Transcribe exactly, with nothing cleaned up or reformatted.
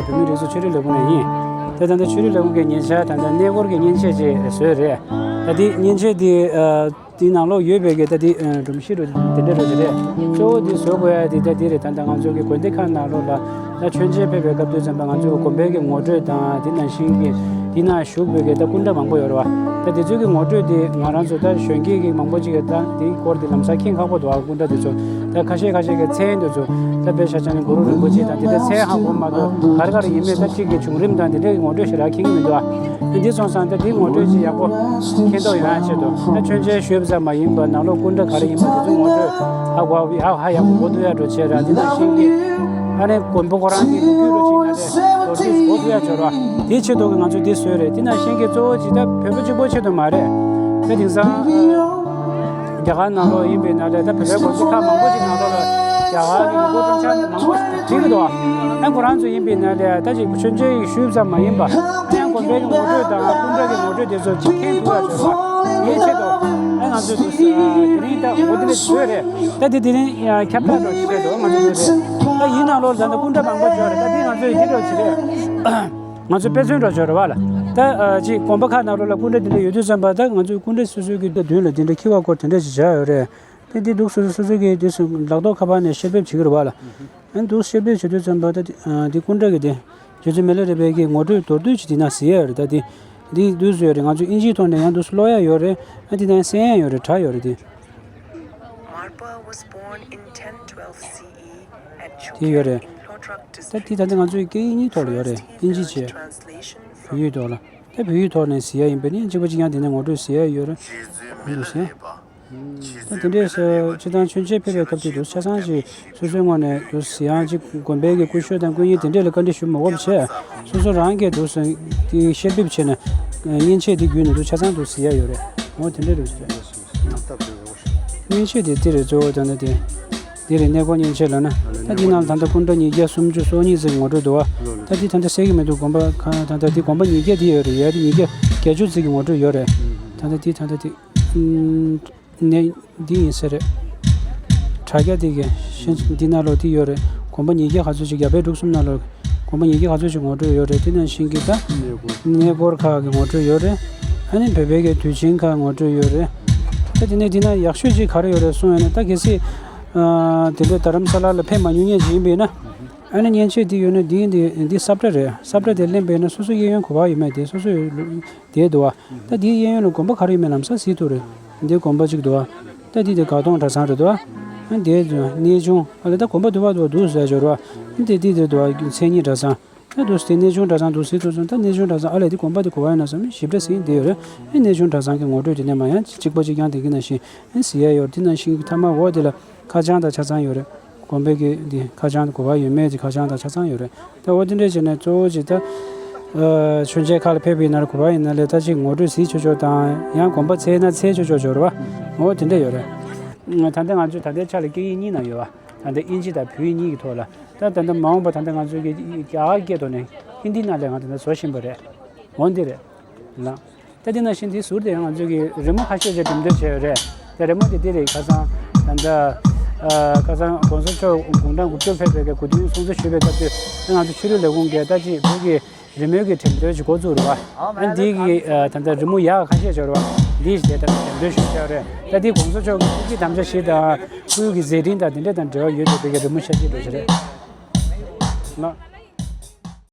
བོད་མིའི་སྒྲིག་འཛུགས་ཆོས་རིག་ལས་ཁུངས་ནས་ཡིན། ད་ད་ལྟ་ཆོས་རིག་ལས་ཁུངས་ཀྱིས་ཉེ་ཆར་ད་ལྟ་གནས་སྐོར་གྱི་མཉེན་ཆས་ཅིག་བཟོས་རེད། ད་འདི་མཉེན་ཆས་འདི་ཨ། དེའི་ནང་ལོགས་ཡོད་པའི་གི་ད་དེ་ཨ་སྒྲོམ་གཞི་རུ་དེ་འདྲ་རུ་ཅི་རེད། གཙོ་བོ་དེ་བཟོ་དགོས་ཡ་དེ་ད་དེ་རེད། ད་ལྟ་ང་ཚོ་གི་དགོན་སྡེ་ཁག་ནང་ལོགས་ལ་ད་མཆོད་མཇལ་ཕེབས་པའི་སྐབས་དུས་ཙམ་པ་ང་ཚོ་གི་དགོན་པའི་གི་ངོ་སྤྲོད་དང་དེ་ནང་བཞིན་གི་དེ་ནང་བཞུགས་པའི་གི་ད་སྐུ་འདྲ་མང་པོ་ཡོད་རེད་བ། ད་དེ་ཚོའི་གི་ངོ་སྤྲོད་དེ་ང་རང་ཚོ་ད་གཞོན་སྐྱེས་གི་མང་པོ་ཅིག་གི་ད་དེའི་སྐོར་དེ་ལམ་སང་མཁྱེན་ཁག་པོ་འདུག་ཨ། སྐུ་འདྲ་དེ་ཚོ་ད་ཁ་ཤས་ཁ་ཤས་གི་མཚན་དེ་ཚོ་ད་དཔེ་ཆ་ཆ་ནས་གུ་རུ་རིན་པོ་ཆེ་དང་དེ་འདྲ་མཚན་ཧ་གོ་མ་གཏོགས་ག་རེ་ག་རེ་ཡིན་མིན་ད་གཅིག་གི་བྱུང་རིམ་དང་དེ་འདྲའི་གི་ངོ་སྤྲོད་ཞེ་དྲག་མཁྱེན་གི་མི་འདུག་ཨ། འདི་སོང་ཙང་ད་འདིའི་ངོ་སྤྲོད་ཅིག་ཡག་པོ་མཁྱེན་རྟོགས་ཡོང་ཡ་ཆེད་དུ་ད་མཆོད་མཇལ་ཞུས་པ་ཙམ་མ་ཡིན་པར་ནང་ལོགས་སྐུ་འདྲ་ག་རེ་ཡིན་པ་དེ་ཚོ་ངོ་སྤྲོད་ཧ་གོ་ཧ་ཧ་ཡག་པོ་གོ་ཐུབ་ཡ་འགྲོ་བྱས་ར། འདི་ནང་བཞིན་གྱི་ཨ་ནི་མགོན་པོ་ཁོ་རང་གི་ལོ་རྒྱུས་རུ་ཕྱིན་ན་ལས་ལོ་རྒྱུས་གོ་ཐུབ་ཡ་བྱོས་ར། དེའི་ཆེད་དུ་གི་ང་ཚོས་འདི་བཟོས་རེད། འདི་ནང་བཞིན་གྱི་གཙོ་བོ་ཅིག་ད་བོད་པ་གཅིག་པོ་ཆེད་དུ་མ་རེད། ད་དེང་སང་རྒྱ་གར་ནང་ལོགས་ཡིན་པའི་ནང་ལས་ད་བོད་པའི་དགོན་སྡེ་ཁག་མང་པོ་ཅིག་ནང་ལོགས་ལ་རྒྱ་གར་གྱི་ཡུལ་སྐོར་སྤྲོ་འཆམ་མང་པོ་ཞིག་བྱེད་ཀྱི་འདུག་ཨ་ཁོ་རང་ཚོ་ཡིན་པའི་ནང་ལས་ད་ཅིག་མཆོད་མཇལ་ཞུས་ཙམ་མ་ཡིན་པ་ཡང་དགོན་པའི་གི་ངོ་སྤྲོད་དང་སྐུ་འདྲ་གི་ངོ་སྤྲོད་དེ་ཚོ་ཅིག་མཁྱེན་ཐུབ་ཡ་བྱོས་པ། དེའི་ཆེད་དུ་ཨ་ང་ཚོས་དེ་རིང་ད་འོ་དེ་ལས་བཟོས་རེད། ད་དེ་དེ་རིང་ཡང་ཁྱབ་བསྒྲགས་འདྲ་ཞིག་བྱས་འདུག་ང་ཚོས་བཟོས་རེད། ད་ཡིན་ནང་ལོགས་ལ་ད་ལྟ་སྐུ་འདྲ་མང་པོ་བྱོས་རེད། ད་དེ་ང་ཚོས་དེ་འདྲ་ཞིག་རེད། ང་ཚོ་དཔེ་མཚོན་འདྲ་བྱོས་རེད་བ་ལ། ད་ཅིག་དགོན་པ་ཁག་ནང་ལོགས་ལ་སྐུ་འདྲ་དེ་འདྲ་ཡོད་དུས་ཙམ་པ་ད་ང་ཚོའི་སྐུ་འདྲ་སོ་སོའི་གི་མདུན་ལ་དེ་འདྲ་འཁྱེར་བ་སྐོར་དེ་འདྲ་ཞིག་བྱ་ཡོད་རེད། དེ་དེ་འདུག་སོ་སོ་སོ་སོ་གི་དེ་སུ་ལག་ཐོགས་ཁ་པར་ནས་བཤེར་འབེབས་བྱེད་ཀྱི་རེད་བ་ལ། ཨ་ནི་འདུག་བཤེར་འབེབས་བྱེད་དུས་ཙམ་པ་ད་དེ་སྐུ་འདྲ་གི་དེ་རྗེ་བཙུན་མི་ལ་རས་པའི་གི་ངོ་སྤྲོད་མདོར་བསྡུས་ཅིག་དེ་ན་གཟིགས་ཡ་ཡོད་རེད། ད་དེ་འདི་འདུག་བཟོས་ཡོད་རེད། ང་ཚོ་ཨིན་ཇིའི་ཐོག་ནས་ཡང་འདུག་ཀློག་ཡ་ཡོད་རེད། ཨ་དེ་ནས་གསན་ཡ་ཡོད་རེད། དྲ་ཡོད་རེད་དེ། Marpa was born in ten twelve C E at དེ་ཡོད་Chukre རེད། in Lodrok ད་དེ་district. ད་ལྟ་ང་ཚོའི་སྐད་ཡིག་གཉིས་ཐོག་ལ་ཡོད་རེད། First, he ཨིན་ཇི་learned བྱས། Translation བོད་ཡིག་ཐོག་ལ། ད་བོད་ཡིག་ཐོག་ནས་གཟིགས་ཡ་ཡིན་པས་ནི་གཅིག་པ་གཅིག་རྐྱང་དེ་ནས་ངོ་སྤྲོད་གཟིགས་ཡ་ཡོད་རེད། འདུག་ཟེར། ད་དེ་འདྲས་སེ་སྤྱིར་བཏང་མཆོད་མཇལ་ཕེབས་པའི་སྐབས་དེ་འདུག་ཆ་ཚང་ཅིག་སོ་སོའི་ངོས་ནས་འདུག་ཟེར་ཡང་ཅིག་དགོན་པའི་གི་སྐུ་ཞབས་དང་སྐུ་ཉིད་དེ་འདྲས་ལ་བཀའ་འདྲི་ཞུ་མ་དགོས་པ་བྱས། སོ་སོ་རང་གིས་འདུག་ཟེར་དེ་བཤེར་འབེབས་བྱས་ནས་མཉེན་ཆས་དེ་བརྒྱུད་ནས་འདུག་ཆ་ཚང་འདུག་གཟིགས་ཡ་ཡོད་རེད། འོ་དེ་འདྲས་རེད་ཟེར། མཉེན་ཆས་དེ་དེ་རེད། གཙོ་བོ་ད་ནི་དེ། འདི་རེད། གནས་སྐོར་མཉེན་ཆས་ལབ་ན། ད་འདི་ནང་ད་ལྟ་སྐུ་འདྲ་ཉིས་བརྒྱ་སུམ་ཅུ་སོ་གཉིས་ཙམ་ངོ་སྤྲོད་འདུག་བ། ད་འདི་ད་ལྟ་གསལ་གྱི་མི་འདུག་དགོན་པ་ཁང་ད་ལྟ་འདི་དགོན་པ་ཉིས་བརྒྱ་འདི་ཡོད་རེད། ཡ་འདི་ཉིས་བརྒྱ་བརྒྱད་ཅུ་ཙམ་གྱི་ངོ་སྤྲོད་ཡོད་རེད། ད་ལྟ་འདི་ད་ལྟ་འདི། ཨུམ། ནས་འདི་ཡིན་ས་རེད། དྲ་རྒྱ་འདི་གི་ཤན་འདི་ནང་ལོགས་འདི་ཡོད་རེད། དགོན་པ་ཉིས་བརྒྱ་ག་ཚོད་ཅིག་རྒྱ་བལ་འབྲུག་གསུམ་ནང་ལོགས་དགོན་པ་ཉིས་བརྒྱ་ག་ཚོད་ཅིག་ངོ་སྤྲོད་ཡོད་རེད། དེ་ནང་བཞིན་གྱི་ད་གནས་སྐོར་ཁག་གི་ངོ་སྤྲོད་ཡོད་རེད། ཨ་ནི་བོད་པའི་གི་དུས་ཆེན་ཁག་ངོ་སྤྲོད་ཡོད་རེད། ད་དེ་ནས་འདི་ན་ཡག་ཤོས་ཅིག་ག་རེ་ཡོད་རེད་གསུངས་ཡོད་ན། ད་གལ་སྲིད་ཨ་དེ་འདྲའི་རྡ་རམ་ས་ལ་ལ་ཕེབས་མ་མྱོང་མཁན་ཅིག་ཡིན་པས་ན། ཨ་ནི་མཉེན་ཆས་འདི་ཡོད་ན་འདི་འདི་འདི་ས་བཀྲ་རེད། ས་བཀྲ་དེ་ལེན་པས་ན་སོ་སོ་གཡས་གཡོན་ག་པར་ཡོད་མེད་དེ་སོ་སོ་ཡོད་དེ་འདུག་བ། ད་འདིའི་གཡས་གཡོན་ལ་དགོན་པ་ག་རེ་ཡོད་མེད་ལམ་སང་གཟིགས་ཐུབ་རེད། འདི་དགོན་པ་གཅིག་འདུག་བ། ད་འདི་དེ་དགའ་གདོང་གྲྭ་ཚང་རེད་འདུག་བ། ཨ་འདི་གནས་ཆུང་ཨ་ལ་ད་དགོན་པ་འདུག་བ་འདུག་བ་འདུག་ཟེར་འབྱོར་བ། ཨ་འདི་འདི་དེ་འདུག་བ་མཚན་ཉིད་གྲྭ་ཚང་། ད་འདུག་སེ་གནས་ཆུང་གྲྭ་ཚང་འདུག་སེ་འདུག་སོང་། ད་གནས་ཆུང་གྲྭ་ཚང་ཨ་ལས་འདི་དགོན་པ་འདི་ག་པར་ཡོད་ན་བསམ་ཞིབ་ཕྲ་གཟིགས་འདི་ཡོད་རེད། ཨ་གནས་ཆུང་གྲྭ་ཚང་གི་ངོ་སྤྲོད་དེ་ནས་མ་ཡང་གཅིག་པ་གཅིག་རྐྱང་དེ་གི་ནང་བཞིན་ཨ་གཟིགས་ཡ་ཡོད་རེད། དེ་ནང་བཞིན་གྱི་མཐའ་མ་འོག་དེ་ལ་ཁ་བྱང་དང་ཆ་ཚང་ཡོད་རེད། དགོན་པའི་གི་འདི་ཁ་བྱང་ག་པར་ཡོད་མེད་ཀྱི་ཁ་བྱང་དང་ཆ་ཚང་ཡོད་རེད། ད་འོ་དེ་འདྲས་བྱས་ནས་གཙོ་བོ་ཅིག་ད་ཨ་མཆོད་མཇལ་ཁག་ལ་ཕེབས་པ་ཡིན་ན་རེད། ག་པར་ཡིན་ན་ལས་ད་ཅིག་ངོ་སྤྲོད་གཟིགས་ཆོག་ཆོག་དང་ཡང་དགོན་པ་འཚོལ་ན་འཚོལ་ཆོག་ཆོག་འབྱོར་བ་འོ་དེ་འདྲས་ཡོད་རེད། ད་ལྟ་ང་ཚོས་ད་ལྟའི་ཆ་ལ་སྐད་ཡིག་གཉིས་ནང་ཡོད་བ། ད་ལྟ་ཨིན་ཇི་དང་བོད་ཡིག་གཉིས་ཀྱི་ཐོག་ལ། ད་ད་ལྟ་མ་འོངས་པ་ད་ལྟ་ང་ཚོས་ཀྱི་རྒྱ་གར་སྐད་ཐོག་ནས་ཧིན་དི་ནང་ལས་ང་ད་ལྟ་བཟོ་བཞིན་པ་རེད། འོ་འདི་རེད། ལགས། ད་འདི་ནང་བཞིན་དེའི་ཟུར་དེ་ཡང་ང་ཚོས་ཀྱི་རི་མོ་ཁ་ཤས་ཅིག་འགྲེམས་སྟོན་བྱས་ཡོད་རེད། དེ་རི་མོ་དེ་འདི་རེད། ཁ་སང་ད་ལྟ་ཨ་ཁ་སང་༸གོང་ས་མཆོག་དགུང་གྲངས་དགུ་བཅུ་ཕེབས་པའི་གི་གོ་སྟོན་སྲུང་བརྩི་ཞུས་པའི་སྐབས་དུས་ང་ཚོ་ཆོས་རིག་ལས་ཁུངས་ཀྱིས་ད་ཅིག་བོད་ཀྱི་རི་མོའི་གི་འགྲེམས་སྟོན་ཅིག་འགོ་བཙུགས་རེད་བ། ཨ་འདི་གི་ཨ་ད་ལྟ་རི་མོ་ཡག་ཁ་ཤས་ཅིག་ཡོད་རེད་བ། འདི་ཞིག་དེ་ད་ལྟ་འགྲེམས་སྟོན་ཞུས་བྱས་ཡོད་རེད། ད་འདི་༸གོང་ས་མཆོག་གི་སྐུ་སྐྱེ་དམ་བཅའ་བཞི་དང་སྐུའི་གི་མཛད་འཕྲིན་དང་དེ་འདྲ་དང་འབྲེལ་བ་ཡོད་བསྡད་པའི་གི་རི་མོ་ཤ་ཅིག་འདྲ་ཞིག་རེད། ལགས།